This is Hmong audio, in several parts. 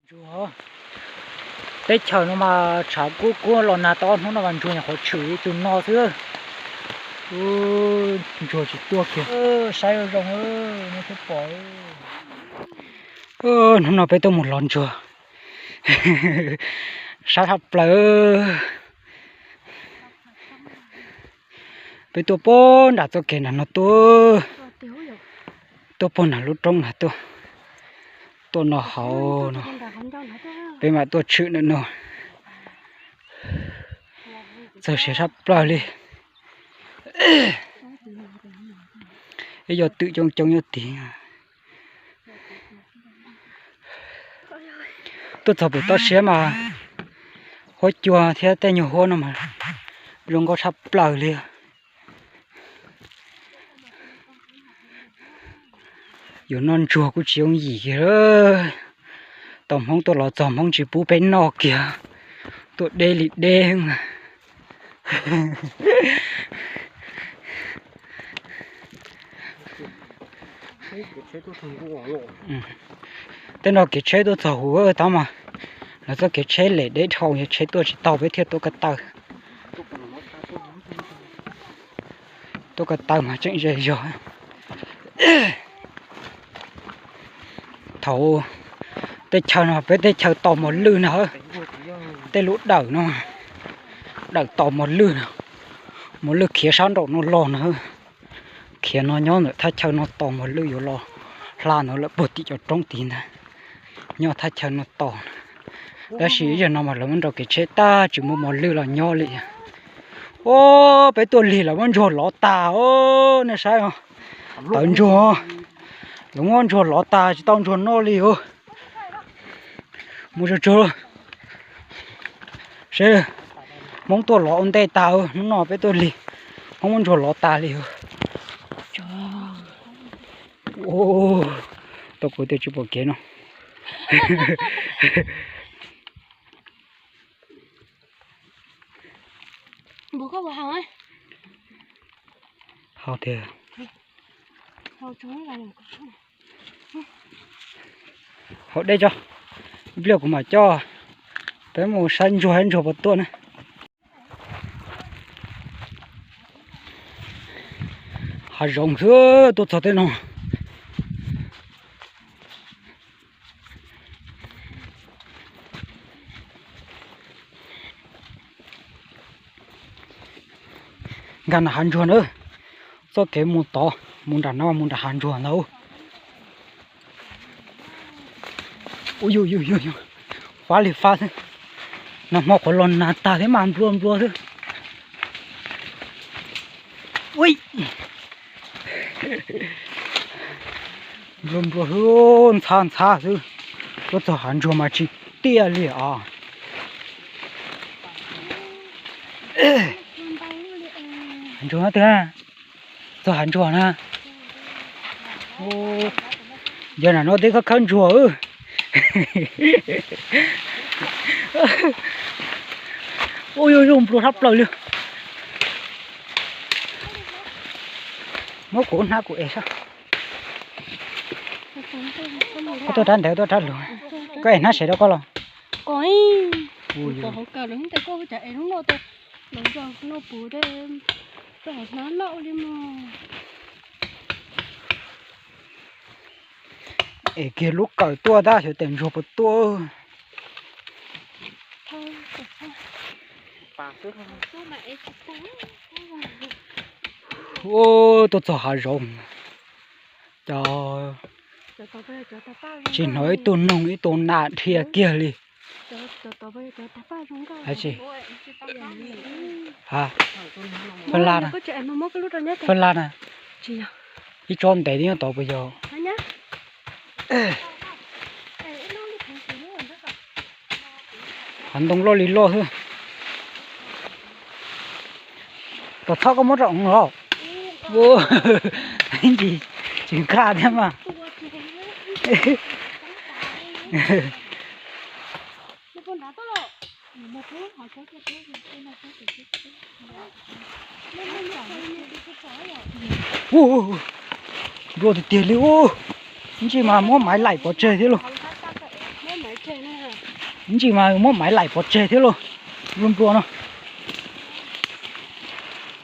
Ntsuag, teb chaws no mas tshav kub kub los nag tau ob hnub no mas ntsuag nyuam qhuav tshwm ib tug no xwb. Ntsuag tsis tuaj kiag, saib zoo zoo, nej thiaj pom. Hnub no peb tuaj mus lov ntsuag, sab sab plaws. Peb tuaj puag nram txoj kev nram no tuaj, tuaj puag nram lub roob na tuaj, tuaj no hauv no, peb mam tuaj tshwm ntawm no. Txog siav sab plaws li. Ib co twm coob coob nyob tid. Tuaj txog pem toj siab mas huab cua thiab tej nyuag huab no mas zoo nkauj tshaj plaws li. Yuav noj ntsuag kuj tsis yooj yim kiag. Tau Hmoob tuaj los txog Hmoob tsis pub peb noj kiag, tuaj deb li deb. Tej no kev tsheb tuaj txog huv tab mas lawv txoj kev tsheb lem deb dhau, yog tsheb tuaj tsis tau peb thiaj tuaj ko taw. Tuaj ko taw mas tseem ze zog. Thaum teb chaws no peb teb chaws tos mos lwj na, tej lub dawm no, dawm tos mos lwj na, mos lwj khiav sab nraum no los na. Khiav no nyob ntawm thaj chaw no tos mos lwj yuav los hla ntawd lawm puag tim cov roob tid ntag. Nyob thaj chaw no tos, tab sis ib yam no mas lawv muab nrau kev tsheb tag tsis muaj mos lwj los nyob li. Ua, peb tuaj lig lawv muab ntsuag lov tas os, nej saib os. Tawv ntsuag, lawv muab ntsuag lov tas tsis tau ntsuag noj li os. Mus tsuag tsuag seb, Hmoob tuaj lov ua ntej tas, hnub no peb tuaj lig, Hmoob muab ntsuag lov tas li. Tau kuv tias tsis pom kev no. Hau tiag. Hau dej tso, ib pliag kuv mam coj peb mus saib ntsuag, ntsuag puas tuaj na. Hav zoov xwb, tuaj txog tej no. Nkag nram hav ntsuag na, txoj kev mus tod, mus nram no mus nram hav ntsuag ntag. Ua yus, fab li fab xwb, nag hmo qhuav los nag tag thiab mas nplua nplua xwb. Ui, nplua nplua xwb, ntxhab ntxhab xwb, tuaj txog hav ntsuag mas tsis tiaj li os. Hav ntsuag no twg? Txog hav ntsuag na. Yog nram no twb khawb khawb ntsuag. Ua yuj yuj nplua sab plaws li. Muab kuv hnab kuv es sab. Koj tuaj rab ntev tuaj rab lug, koj es hnab sev rau koj los? Es kiag lub kawm tuaj tab xyov tes ntsuag puas tuaj. Ua, tuaj txog hav zoov, cov tsis hnov ib tug noog ib tug nas dhia kiag li. Fab laj na, fab laj na, ib tsob ntev nyob tod puas yog? Hav ntoo loj li loj xwb. Tom txhob koj muab rau los. Tsis nqa thiab mas. Nplua tiag tiag li ub. Ib ntsis mas muab maiv laim pov tseg thiab lauj. Ib ntsis mas muab maiv laim pov tseg thiab lauj. Nplua nplua no.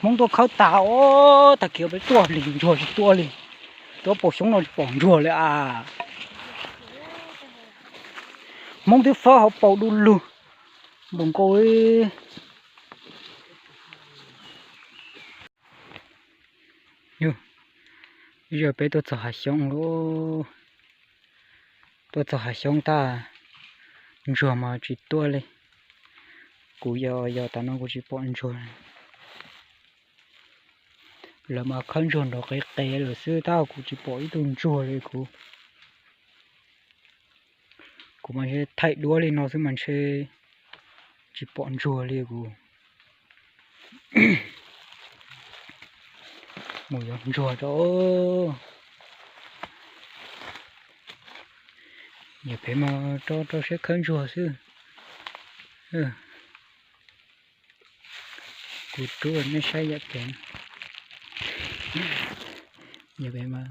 Hmoob tuaj khawb tas os, tag kis peb tuaj plig ntsuag tsis tuaj li. Tuaj paus xyoob no tsis pom ntsuag li as. Hmoob twb fawb hauv paus du lug npaum nkaus li. Yog peb tuaj txog hav xyoob lauj. Tuaj txog hav xyoob tag, ntsuag mas tsis tuaj li. Kuv yos yos tas no kuv tsis pom ntsuag. Lawv mas khawb ntsuag nrov qev qev lawm xwb tab kuv tsis pom ib tug ntsuag li kuv. Kuv mas ntshe thaij duab li no xwb mas ntshe tsis pom ntsuag li kuv. Mus yos ntsuag rau. Yog pem mas rau rau siab khawb ntsuag xwb. Kuv rub nej saib yam pem. Yog pem mas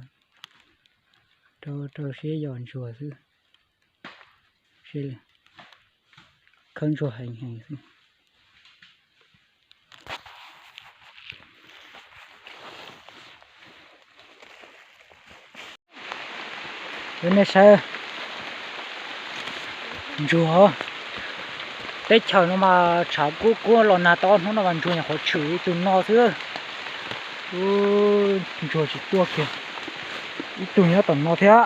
rau rau siab yos ntsuag xwb. Khawb ntsuag heev heev xwb. Nej saib ntsuag, teb chaws no mas tshav kub kub los nag tau ob hnub no mas ntsuag nyuam qhuav tshwm ib tug no xwb. Ntsuag tsis tuaj kiag, ib tug nyob tom no thiab.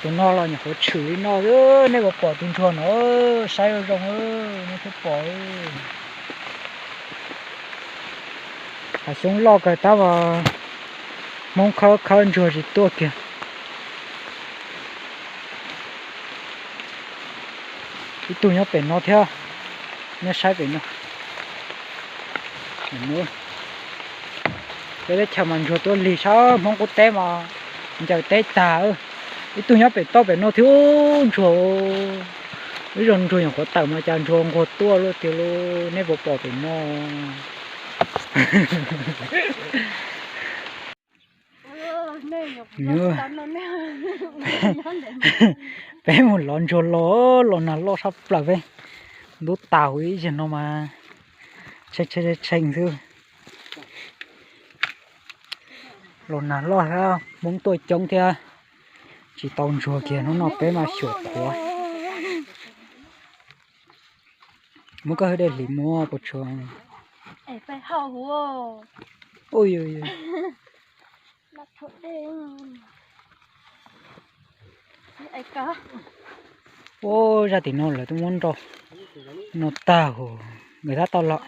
Tus no los nyuam qhuav tshwm li no xwb, nej puas pom tus ntsuag no? Saib zoo zoo, nej thiaj pom. Hav xyoob loj kawg tab mas Hmoob khawb khawb ntsuag tsis tuaj kiag. Ib tug nyob pem no thiab, nej saib pem no. Peb teb chaws mas ntsuag tuaj lig, sab Hmoob qub teb mas ncaws teb tag. Ib tug nyob pem toj pem no thiab ntsuag. Ib zaug ntsuag nyuam qhuav tawm mas cas ntsuag nquag tuaj luaj tiag lauj, nej puas pom pem no? Peb mus lov ntsuag los, los nag loj sab plaws peb. Ntub tas huv ib zig no mas tshee tshee tshee xwb. Los nag loj thiab Hmoob tuaj coob thiab, tsis tau ntsuag kiag, hnub no peb mas xyuam qhuav. Muab koj hwj dej hliv muab puas tshua? Ua zaj tim no lawv twb muab nrau no tag hos nkawd tab tau los.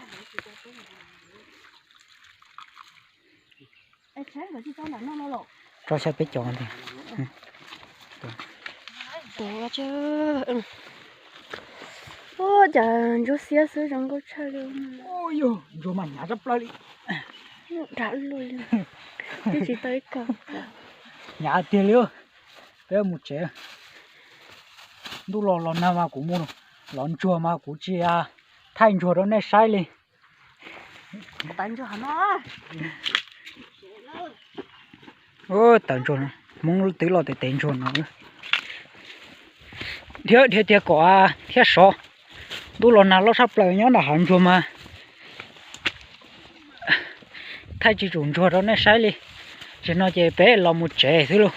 Tso saib peb cov ntag. Ua cas ntsuag xiab xwb zoo nkauj tshaj li. Yog ntsuag mas hnyav tshaj plaws li. Nram luaj li, twb tsis tau ib kaug. Hnyav tiag li. Peb mus tsev. Ntuj los los nag mas kuv mus lov ntsuag mas kuv tsis thaij ntsuag rau nej saib li. Tawm ntsuag no, Hmoob twb los tes tes ntsuag no. Dhia dhia tiag kom thiab sov. Ntuj los nag loj sab plaws nyob nram hav ntsuag mas thaij tsis tsum ntsuag rau nej saib li. Tsis no ces peb los mus tsev xwb lauj.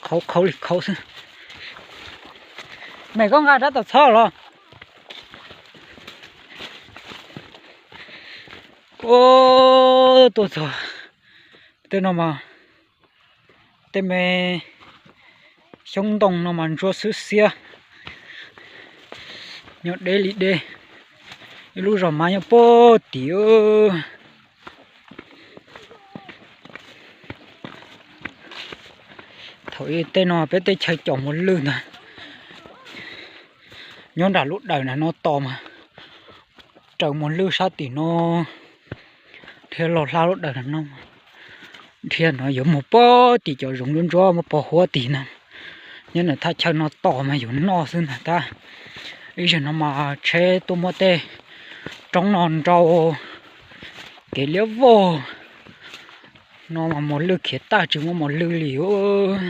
Qhauv qhauv li qhauv xwb. Mej koj nqa rab tom txhob los. Tuaj txog tej no mas, tej me xyoob ntoo no mas ntsuab xwb xiab, nyob deb li deb. Ib lub zos mab nyob puag tim. Thaum ub tej no peb teb chaws caum muas lwj ntag. Nyob nram lub dawm nram no tos mas raws muas lwj sab tim no dhia los hla lub dawm nram no. Dhia no yuav mus puag tim cov zoov ntsuab ntsuab muaj pos huab tim no. Nyob nram thaj chaw no tos mas yuav noj xwb ntag tab. Ib zaug no mas tsheb tuaj muab tej roob no nrau kev liab vog no mas mos lwj khiav tag tsis muaj mos lwj li os.